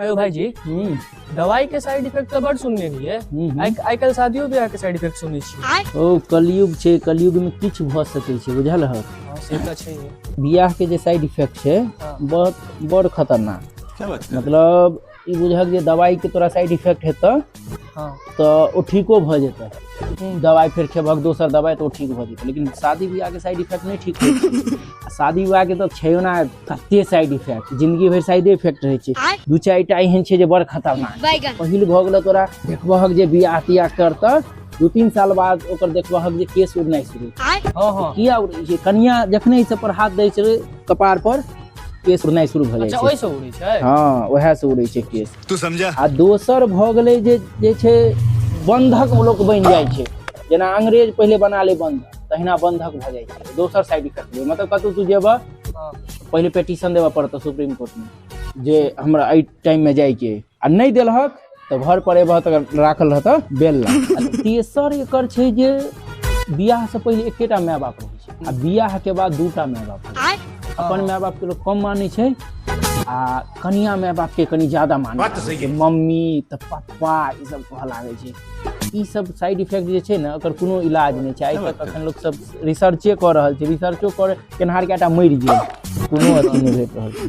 अयो भाईजी, दवाई के साइड इफेक्ट तऽ बड़ सुनने रहियै। आइ आइ काल्हि शादियो ब्याह के साइड इफेक्ट सुनै छियै। ओ कलयुग छै, कलयुग में किछु भऽ सकै छै, बुझल हक? हँ, से तऽ छै। बियाह के जे साइड इफेक्ट छै, बहुत बड़ खतरनाक। क्या बात कर? मतलब ई बुझक जे दवाई के तोरा साइड इफेक्ट हेतऽ तऽ ओ ठीको भऽ जेतै। दवाई फेर खेबहक दोसर दवाई तऽ ओ ठीक भऽ जेतै, लेकिन शादी बियाह के साइड इफेक्ट नहि ठीक होइ छै। आ शादी विवाह के तऽ छै ओना कते साइड इफेक्ट, जिंदगी भरि साइडे इफेक्ट रहै छै। दू चारिटा एहन छै जे बड़ खतरनाक। बैगन। पहिल भऽ गेलै, तोरा देखबहक जे बियाह तियाह करतऽ, 2-3 साल बाद ओकर देखबहक जे केस उड़नाइ शुरू। हँ हँ किया उड़ै छै? कनिया जखने ई सब पर हाथ दै छै कपार पर, केस उड़नाइ शुरू भऽ जाइ छै। ओहिसँ उड़ै छै? हँ, उएह से उड़ै छै केस। तू समझा? आ दोसर भऽ गेलै जे जे छै बन्धक लोक बनि जाइ छै। जेना अंग्रेज पहिले बना ले बन्धक, तहिना बन्धक भऽ जाइ छै। दोसर साइड इफेक्ट भेलै, मतलब कतहु तू जेबह, पहिले पेटिशन देबऽ पड़तौ सुप्रीम कोर्टमे जे हमरा एहि टाइममे जाइके अइ, आ नहि देलहक तऽ घर पर एबह तऽ राखल रहतऽ बेल लग। आ तेसर एकर छै जे बियाह से पहिले एकेटा माय बाप रहै छै आ बियाह के बाद दूटा माय बाप रहै छै। अपन माय बाप के लोक कम मानै छै आ कनिया माय बाप के कनि ज्यादा मानै बात तऽ छै। सही जे है। मम्मी तऽ पप्पा ई सब कहऽ लागै छै। ई सब साइड इफेक्ट जे छै ने, ओकर कोनो इलाज नहि छै। आइ तक अखन लोक सब रिसर्चे कऽ रहल छै, रिसर्चो कर केनहार कएटा मरि गेल, कोनो अथी नहि भेट रहल छै।